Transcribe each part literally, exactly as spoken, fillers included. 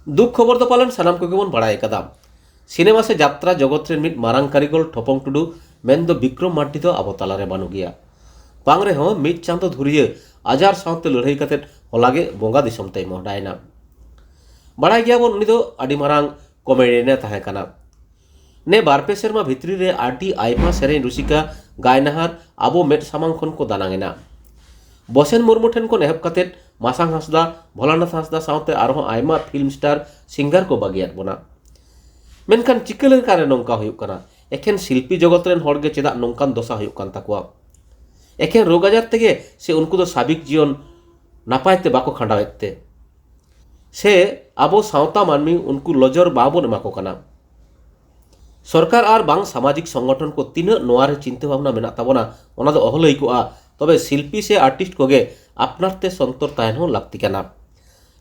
ᱫᱩᱠ ᱠᱷᱚᱵᱚᱨ ᱫᱚ ᱯᱟᱞᱮᱱ ᱥᱟᱱᱟᱢ ᱠᱚᱜᱮ ᱵᱚᱱ ᱵᱟᱲᱟᱭ ᱟᱠᱟᱫᱟ᱾ ᱥᱤᱱᱮᱢᱟ ᱥᱮ ᱡᱟᱛᱨᱟ ᱡᱚᱜᱚᱛ ᱨᱮᱱ ᱢᱤᱫ ᱢᱟᱨᱟᱝ ᱠᱟᱹᱨᱤᱜᱚᱞ ᱴᱷᱚᱯᱚᱝ ᱴᱩᱰᱩ ᱢᱮᱱᱫᱚ ᱵᱤᱠᱨᱚᱢ ᱢᱟᱨᱰᱤ ᱫᱚ ᱟᱵᱚ ᱛᱟᱞᱟᱨᱮ ᱵᱟᱹᱱᱩᱜ ᱜᱮᱭᱟ᱾ ᱵᱟᱝ ᱨᱮᱦᱚᱸ, ᱢᱤᱫ ᱪᱟᱸᱫᱚ ᱫᱷᱩᱨᱤᱭᱟᱹ ᱟᱡᱟᱨ ᱥᱟᱶᱛᱮ ᱞᱟᱹᱲᱦᱟᱹᱭ ᱠᱟᱛᱮ ᱦᱚᱞᱟᱜᱮ ᱵᱚᱸᱜᱟ ᱫᱤᱥᱚᱢ ᱛᱮᱭ ᱢᱚᱦᱰᱟᱭᱮᱱᱟ᱾ ᱵᱟᱲᱟᱭ ᱜᱮᱭᱟᱵᱚᱱ, ᱩᱱᱤ ᱫᱚ ᱟᱹᱰᱤ ᱢᱟᱨᱟᱝ ᱠᱚᱢᱮᱰᱤᱭᱟᱱ ᱮ ᱛᱟᱦᱮᱸ ᱠᱟᱱᱟ᱾ ᱱᱮ ᱵᱟᱨ ᱯᱮ ᱥᱮᱨᱢᱟ ᱵᱷᱤᱛᱨᱤ ᱨᱮ ᱟᱹᱰᱤ ᱟᱭᱢᱟ ᱥᱮᱨᱮᱧ ᱨᱩᱥᱤᱠᱟ, ᱜᱟᱭᱱᱟᱦᱟᱨ ᱟᱵᱚ ᱢᱮᱫ ᱥᱟᱢᱟᱝ ᱠᱷᱚᱱ ᱠᱚ ᱫᱟᱱᱟᱝ ᱮᱱᱟ᱾ ᱵᱚᱥᱮᱱ ᱢᱩᱨᱢᱩ ᱴᱷᱮᱱ ᱠᱷᱚᱱ ᱮᱦᱚᱵ ᱠᱟᱛᱮ ᱢᱟᱥᱟᱝ ᱦᱟᱸᱥᱫᱟ, ᱵᱷᱳᱞᱟᱱᱟᱛᱷ ᱦᱟᱸᱥᱫᱟ ᱥᱟᱶᱛᱮ ᱟᱨᱦᱚᱸ ᱟᱭᱢᱟ ᱯᱷᱤᱞᱢ ᱥᱴᱟᱨ, ᱥᱤᱝᱜᱟᱨ ᱠᱚ ᱵᱟᱹᱜᱤᱭᱟᱫ ᱵᱚᱱᱟ᱾ ᱢᱮᱱᱠᱷᱟᱱ ᱪᱤᱠᱟᱹ ᱞᱮᱠᱟᱨᱮ ᱱᱚᱝᱠᱟ ᱦᱩᱭᱩᱜ ᱠᱟᱱᱟ? ᱮᱠᱷᱮᱱ ᱥᱤᱞᱯᱤ ᱡᱚᱜᱚᱛ ᱨᱮᱱ ᱦᱚᱲ ᱜᱮ ᱪᱮᱫᱟᱜ ᱱᱚᱝᱠᱟᱱ ᱫᱚᱥᱟ ᱦᱩᱭᱩᱜ ᱠᱟᱱ ᱛᱟᱠᱚᱣᱟ? ᱮᱠᱷᱮᱱ ᱨᱳᱜᱽ ᱟᱡᱟᱨ ᱛᱮᱜᱮ ᱥᱮ ᱩᱱᱠᱩ ᱫᱚ ᱥᱟᱵᱤᱠ ᱡᱤᱭᱚᱱ ᱱᱟᱯᱟᱭ ᱛᱮ ᱵᱟᱠᱚ ᱠᱷᱟᱸᱰᱟᱣᱮᱫ ᱛᱮ? ᱥᱮ ᱟᱵᱚ ᱥᱟᱶᱛᱟ ᱢᱟᱹᱱᱢᱤ ᱩᱱᱠᱩ ᱞᱚᱡᱚᱨ ᱵᱟᱵᱚᱱ ᱮᱢᱟ ᱠᱚ ᱠᱟᱱᱟ? ᱥᱚᱨᱠᱟᱨ ᱟᱨ ᱵᱟᱝ ᱥᱟᱢᱟᱡᱤᱠ ᱥᱚᱝᱜᱚᱴᱷᱚᱱ ᱠᱚ ᱛᱤᱱᱟᱹᱜ ᱱᱚᱣᱟ ᱨᱮ ᱪᱤᱱᱛᱟᱹ ᱵᱷᱟᱵᱽᱱᱟ ᱢᱮᱱᱟᱜ ᱛᱟᱵᱚᱱᱟ, ᱚᱱᱟ ᱫᱚ ᱚᱦᱚ ᱞᱟᱹᱭ ᱠᱚᱜᱼᱟ᱾ ᱛᱚᱵᱮ ᱥᱤᱞᱯᱤ ᱥᱮ ᱟᱨᱴᱤᱥᱴ ᱠᱚᱜᱮ ᱟᱯᱱᱟᱨ ᱛᱮ ᱥᱚᱱᱛᱚᱨ ᱛᱟᱦᱮᱱ ᱦᱚᱸ ᱞᱟᱹᱠᱛᱤ ᱠᱟᱱᱟ᱾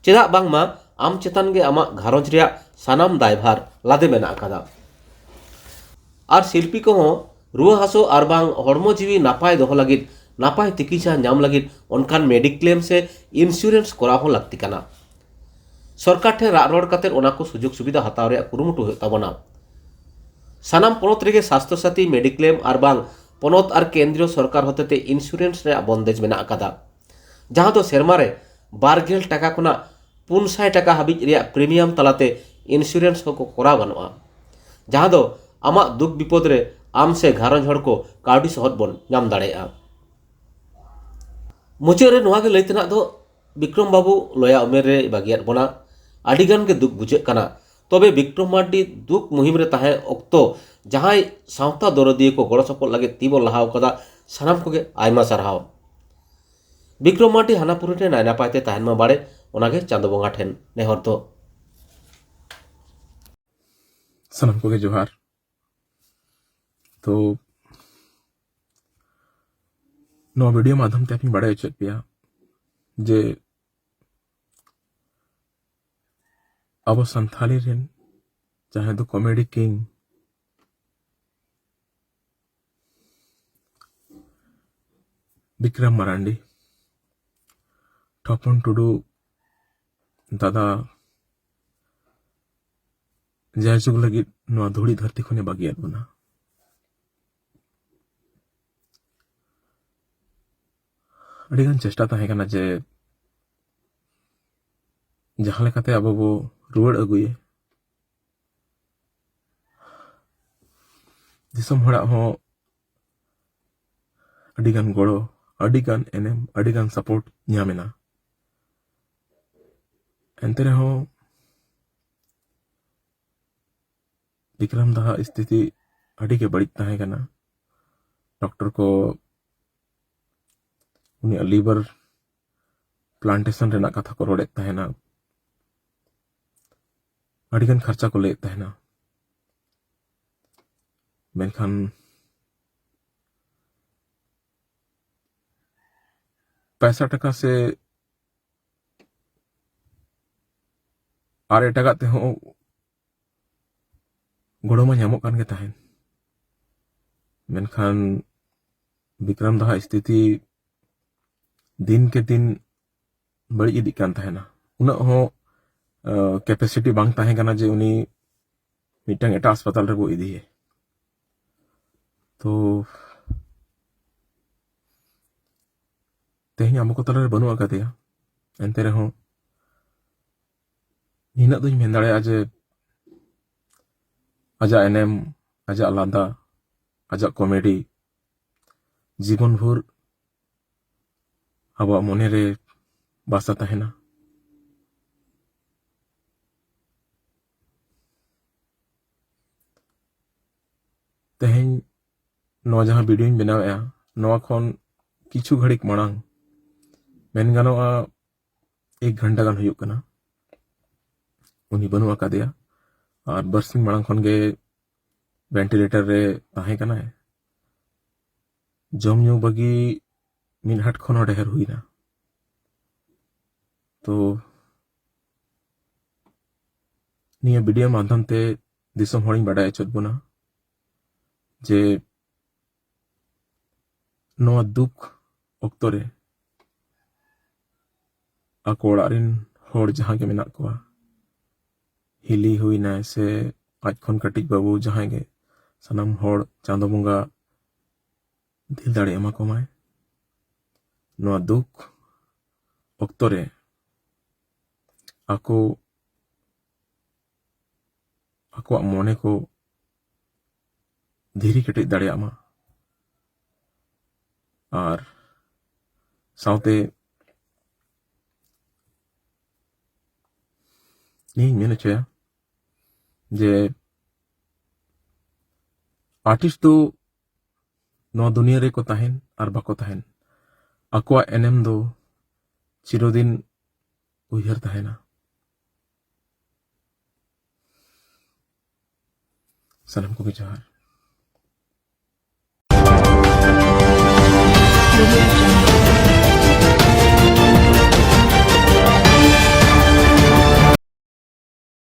ᱪᱮᱫᱟᱜ ᱵᱟᱝᱢᱟ ᱟᱢ ᱪᱮᱛᱟᱱ ᱜᱮ ᱟᱢᱟᱜ ᱜᱷᱟᱨᱚᱸᱡᱽ ᱨᱮᱭᱟᱜ ᱥᱟᱱᱟᱢ ᱫᱟᱭᱵᱷᱟᱨ ᱞᱟᱫᱮ ᱢᱮᱱᱟᱜ ᱟᱠᱟᱫᱟ᱾ ᱟᱨ ᱥᱤᱞᱯᱤ ᱠᱚᱦᱚᱸ ᱨᱩᱣᱟᱹ ᱦᱟᱹᱥᱩ ᱟᱨ ᱵᱟᱝ ᱦᱚᱲᱢᱚ ᱡᱤᱣᱤ ᱱᱟᱯᱟᱭ ᱫᱚᱦᱚ ᱞᱟᱹᱜᱤᱫ, ᱱᱟᱯᱟᱭ ᱛᱤᱠᱤᱪᱷᱟ ᱧᱟᱢ ᱞᱟᱹᱜᱤᱫ ᱚᱱᱠᱟᱱ ᱢᱮᱰᱤᱠᱞᱮᱢ ᱥᱮ ᱤᱱᱥᱩᱨᱮᱱᱥ ᱠᱚᱨᱟᱣ ᱦᱚᱸ ᱞᱟᱹᱠᱛᱤ ᱠᱟᱱᱟ᱾ ᱥᱚᱨᱠᱟᱨ ᱴᱷᱮᱱ ᱨᱟᱜ ᱨᱚᱲ ᱠᱟᱛᱮ ᱚᱱᱟ ᱠᱚ ᱥᱩᱡᱳᱜᱽ ᱥᱩᱵᱤᱫᱷᱟ ᱦᱟᱛᱟᱣ ᱨᱮᱭᱟᱜ ᱠᱩᱨᱩᱢᱩᱴᱩ ᱦᱩᱭᱩᱜ ᱛᱟᱵᱚᱱᱟ᱾ ᱥᱟᱱᱟᱢ ᱯᱚᱱᱚᱛ ᱨᱮᱜᱮ ᱥᱟᱥᱛᱷᱚ ᱥᱟᱛᱷᱤ, ᱢᱮᱰᱤᱠᱞᱮᱢ ᱟᱨ ᱵᱟᱝ ᱯᱚᱱᱚᱛ ᱟᱨ ᱠᱮᱱᱫᱨᱤᱭᱚ ᱥᱚᱨᱠᱟᱨ ᱦᱚᱛᱮᱛᱮ ᱤᱱᱥᱩᱨᱮᱱᱥ ᱨᱮᱭᱟᱜ ᱵᱚᱱᱫᱮᱡ ᱢᱮᱱᱟᱜ ᱟᱠᱟᱫᱟ, ᱡᱟᱦᱟᱸ ᱫᱚ ᱥᱮᱨᱢᱟ ᱨᱮ ᱵᱟᱨ ᱜᱮᱞ ᱴᱟᱠᱟ ᱠᱷᱚᱱᱟᱜ ᱯᱩᱱ ᱥᱟᱭ ᱴᱟᱠᱟ ᱦᱟᱹᱵᱤᱡ ᱨᱮᱭᱟᱜ ᱯᱨᱤᱢᱤᱭᱟᱢ ᱛᱟᱞᱟᱛᱮ ᱤᱱᱥᱩᱨᱮᱱᱥ ᱦᱚᱸᱠᱚ ᱠᱚᱨᱟᱣ ᱜᱟᱱᱚᱜᱼᱟ, ᱡᱟᱦᱟᱸ ᱫᱚ ᱟᱢᱟᱜ ᱫᱩᱠ ᱵᱤᱯᱚᱫ ᱨᱮ ᱟᱢ ᱥᱮ ᱜᱷᱟᱨᱚᱸᱡᱽ ᱦᱚᱲ ᱠᱚ ᱠᱟᱹᱣᱰᱤ ᱥᱚᱦᱚᱫ ᱵᱚᱱ ᱧᱟᱢ ᱫᱟᱲᱮᱭᱟᱜᱼᱟ᱾ ᱢᱩᱪᱟᱹᱫ ᱨᱮ ᱱᱚᱣᱟ ᱜᱮ ᱞᱟᱹᱭ ᱛᱮᱱᱟᱜ ᱫᱚ, ᱵᱤᱠᱨᱚᱢ ᱵᱟᱹᱵᱩ ᱞᱚᱭᱟ ᱩᱢᱮᱨ ᱨᱮ ᱵᱟᱹᱜᱤᱭᱟᱫ ᱵᱚᱱᱟ᱾ ᱟᱹᱰᱤ ᱜᱟᱱ ᱜᱮ ᱫᱩᱠ ᱵᱩᱡᱷᱟᱹᱜ ᱠᱟᱱᱟ᱾ ᱛᱚᱵᱮ ᱵᱤᱠᱨᱚᱢ ᱢᱟᱨᱰᱤ ᱫᱩᱠ ᱢᱩᱦᱤᱢ ᱨᱮ ᱛᱟᱦᱮᱸ ᱚᱠᱛᱚ ᱡᱟᱦᱟᱸᱭ ᱥᱟᱶᱛᱟ ᱫᱚᱨᱚᱫᱤᱭᱟᱹ ᱠᱚ ᱜᱚᱲᱚ ᱥᱚᱯᱚᱦᱚᱫ ᱞᱟᱹᱜᱤᱫ ᱛᱤ ᱵᱚᱱ ᱞᱟᱦᱟ ᱟᱠᱟᱫᱟ, ᱥᱟᱱᱟᱢ ᱠᱚᱜᱮ ᱟᱭᱢᱟ ᱥᱟᱨᱦᱟᱣ᱾ ᱵᱤᱠᱨᱚᱢ ᱢᱟᱨᱰᱤ ᱦᱟᱱᱟ ᱯᱩᱨᱤ ᱨᱮ ᱱᱟᱭ ᱱᱟᱯᱟᱭ ᱛᱮ ᱛᱟᱦᱮᱱ ᱢᱟ ᱵᱟᱲᱮ, ᱚᱱᱟᱜᱮ ᱪᱟᱸᱫᱚ ᱵᱚᱸᱜᱟ ᱴᱷᱮᱱ ᱱᱮᱦᱚᱨ ᱫᱚ᱾ ᱥᱟᱱᱟᱢ ᱠᱚᱜᱮ ᱡᱚᱦᱟᱨ᱾ ᱛᱚ, ᱱᱚᱣᱟ ᱵᱷᱤᱰᱤᱭᱳ ᱢᱟᱫᱽᱫᱷᱚᱢ ᱛᱮ ᱟᱯᱮᱧ ᱵᱟᱲᱟᱭ ᱦᱚᱪᱚᱭᱮᱫ ᱯᱮᱭᱟ ᱡᱮ ᱟᱵᱚ ᱥᱟᱱᱛᱷᱟᱞᱤ ᱨᱮᱱ ᱡᱟᱦᱟᱸᱭ ᱫᱚ ᱠᱚᱢᱮᱰᱤ ᱠᱤᱝ, ᱵᱤᱠᱨᱚᱢ ᱢᱟᱨᱟᱱᱰᱤ, ᱴᱷᱚᱯᱚᱱ ᱴᱩᱰᱩ ᱫᱟᱫᱟ ᱡᱟᱭᱡᱩᱜᱽ ᱞᱟᱹᱜᱤᱫ ᱱᱚᱣᱟ ᱫᱷᱩᱲᱤ ᱫᱷᱟᱹᱨᱛᱤ ᱠᱷᱚᱱᱮ ᱵᱟᱹᱜᱤᱭᱟᱫ ᱵᱚᱱᱟ᱾ ᱟᱹᱰᱤᱜᱟᱱ ᱪᱮᱥᱴᱟ ᱛᱟᱦᱮᱸ ᱠᱟᱱᱟ ᱡᱮ ᱡᱟᱦᱟᱸ ᱞᱮᱠᱟᱛᱮ ᱟᱵᱚ ᱵᱚ ᱨᱩᱣᱟᱹᱲ ᱟᱹᱜᱩᱭᱮ᱾ ᱫᱤᱥᱚᱢ ᱦᱚᱲᱟᱜ ᱦᱚᱸ ᱟᱹᱰᱤᱜᱟᱱ ᱜᱚᱲᱚ, ᱟᱹᱰᱤᱜᱟᱱ ᱮᱱᱮᱢ, ᱟᱹᱰᱤᱜᱟᱱ support ᱧᱟᱢ ᱮᱱᱟ᱾ ᱮᱱᱛᱮ ᱨᱮᱦᱚᱸ ᱵᱤᱠᱨᱚᱢ ᱫᱟᱦᱟᱜ ᱥᱛᱷᱤᱛᱤ ᱟᱹᱰᱤ ᱜᱮ ᱵᱟᱹᱲᱤᱡ ᱛᱟᱦᱮᱸ ᱠᱟᱱᱟ᱾ ᱰᱚᱠᱴᱚᱨ ᱠᱚ ᱩᱱᱤᱭᱟᱜ liver plantation ᱨᱮᱱᱟᱜ ᱠᱟᱛᱷᱟ ᱠᱚ ᱨᱚᱲᱮᱫ ᱛᱟᱦᱮᱱᱟ, ᱟᱹᱰᱤᱜᱟᱱ ᱠᱷᱚᱨᱪᱟ ᱠᱚ ᱞᱟᱹᱭᱮᱫ ᱛᱟᱦᱮᱱᱟ᱾ ᱢᱮᱱᱠᱷᱟᱱ ᱯᱚᱭᱥᱟ ᱴᱟᱠᱟ ᱥᱮ ᱟᱨ ᱮᱴᱟᱜᱟᱜ ᱛᱮᱦᱚᱸ ᱜᱚᱲᱚ ᱢᱟ ᱧᱟᱢᱚᱜ ᱠᱟᱱ ᱜᱮ ᱛᱟᱦᱮᱸᱱ, ᱢᱮᱱᱠᱷᱟᱱ ᱵᱤᱠᱨᱚᱢ ᱫᱟᱦᱟᱜ ᱥᱛᱷᱤᱛᱤ ᱫᱤᱱ ᱠᱮ ᱫᱤᱱ ᱵᱟᱹᱲᱤᱡ ᱤᱫᱤᱜ ᱠᱟᱱ ᱛᱟᱦᱮᱱᱟ᱾ ᱩᱱᱟᱹᱜ ᱦᱚᱸ, ᱟᱸ, capacity ᱵᱟᱝ ᱛᱟᱦᱮᱸ ᱠᱟᱱᱟ ᱡᱮ ᱩᱱᱤ ᱢᱤᱫᱴᱟᱝ ᱮᱴᱟᱜ ᱦᱟᱥᱯᱟᱛᱟᱞ ᱨᱮᱵᱚ ᱤᱫᱤᱭᱮ᱾ ᱛᱚ ᱛᱮᱦᱮᱧ ᱟᱵᱚ ᱠᱚ ᱛᱟᱞᱟᱨᱮ ᱵᱟᱹᱱᱩᱜ ᱟᱠᱟᱫᱮᱭᱟ, ᱮᱱᱛᱮ ᱨᱮᱦᱚᱸ ᱱᱤᱱᱟᱹᱜ ᱫᱚᱧ ᱢᱮᱱ ᱫᱟᱲᱮᱭᱟᱜᱼᱟ ᱡᱮ ᱟᱡᱟᱜ ᱮᱱᱮᱢ, ᱟᱡᱟᱜ ᱞᱟᱸᱫᱟ, ᱟᱡᱟᱜ comedy ᱡᱤᱵᱚᱱ ᱵᱷᱳᱨ ᱟᱵᱚᱣᱟᱜ ᱢᱚᱱᱮᱨᱮ ᱵᱟᱥᱟ ᱛᱟᱦᱮᱱᱟ᱾ ᱛᱮᱦᱮᱧ ᱱᱚᱣᱟ ᱡᱟᱦᱟᱸ videoᱧ ᱵᱮᱱᱟᱣᱮᱫᱼᱟ, ᱱᱚᱣᱟ ᱠᱷᱚᱱ ᱠᱤᱪᱷᱩ ᱜᱷᱟᱹᱲᱤᱠ ᱢᱟᱲᱟᱝ, ᱢᱮᱱ ᱜᱟᱱᱚᱜᱼᱟ ᱮᱠ ᱜᱷᱚᱱᱴᱟ ᱜᱟᱱ ᱦᱩᱭᱩᱜ ᱠᱟᱱᱟ, ᱩᱱᱤ ᱵᱟᱹᱱᱩᱜ ᱟᱠᱟᱫᱮᱭᱟ᱾ ᱟᱨ ᱵᱟᱨᱥᱤᱧ ᱢᱟᱲᱟᱝ ᱠᱷᱚᱱ ᱜᱮ ventilator ᱨᱮ ᱛᱟᱦᱮᱸ ᱠᱟᱱᱟᱭ᱾ ᱡᱚᱢ ᱧᱩ ᱵᱟᱹᱜᱤ ᱢᱤᱫ ᱦᱟᱴ ᱠᱷᱚᱱ ᱦᱚᱸ ᱰᱷᱮᱨ ᱦᱩᱭᱱᱟ᱾ ᱛᱚ ᱱᱤᱭᱟᱹ video ᱢᱟᱫᱽᱫᱷᱚᱢ ᱛᱮ ᱫᱤᱥᱚᱢ ᱦᱚᱲᱤᱧ ᱵᱟᱰᱟᱭ ᱦᱚᱪᱚᱭᱮᱫ ᱵᱚᱱᱟ ᱡᱮ ᱱᱚᱣᱟ ᱫᱩᱠ ᱚᱠᱛᱚ ᱨᱮ ᱟᱠᱚ ᱚᱲᱟᱜ ᱨᱤᱱ ᱦᱚᱲ ᱡᱟᱦᱟᱸ ᱜᱮ ᱢᱮᱱᱟᱜ ᱠᱚᱣᱟ, ᱦᱤᱞᱤ ᱦᱩᱭᱱᱟᱭ ᱥᱮ ᱟᱡ ᱠᱷᱚᱱ ᱠᱟᱹᱴᱤᱡ ᱵᱟᱹᱵᱩ ᱡᱟᱦᱟᱸᱭ ᱜᱮ, ᱥᱟᱱᱟᱢ ᱦᱚᱲ ᱪᱟᱸᱫᱚ ᱵᱚᱸᱜᱟ ᱫᱤᱞ ᱫᱟᱲᱮ ᱮᱢᱟ ᱠᱚᱢᱟᱭ᱾ ᱱᱚᱣᱟ ᱫᱩᱠ ᱚᱠᱛᱚ ᱨᱮ ᱟᱠᱚ ᱟᱠᱚᱣᱟᱜ ᱢᱚᱱᱮ ᱠᱚ ᱫᱷᱤᱨᱤ ᱠᱮᱴᱮᱡ ᱫᱟᱲᱮᱭᱟᱜ ᱢᱟ᱾ ᱟᱨ ᱥᱟᱶᱛᱮ ᱱᱤᱭᱟᱹᱧ ᱢᱮᱱ ᱦᱚᱪᱚᱭᱟ ᱡᱮ ᱟᱨᱴᱤᱥᱴ ᱫᱚ ᱱᱚᱣᱟ ᱫᱩᱱᱤᱭᱟᱹ ᱨᱮᱠᱚ ᱛᱟᱦᱮᱱ ᱟᱨ ᱵᱟᱠᱚ ᱛᱟᱦᱮᱱ, ᱟᱠᱚᱣᱟᱜ ᱮᱱᱮᱢ ᱫᱚ ᱪᱤᱨᱚᱫᱤᱱ ᱩᱭᱦᱟᱹᱨ ᱛᱟᱦᱮᱱᱟ᱾ ᱥᱟᱱᱟᱢ ᱠᱚᱜᱮ ᱡᱚᱦᱟᱨ᱾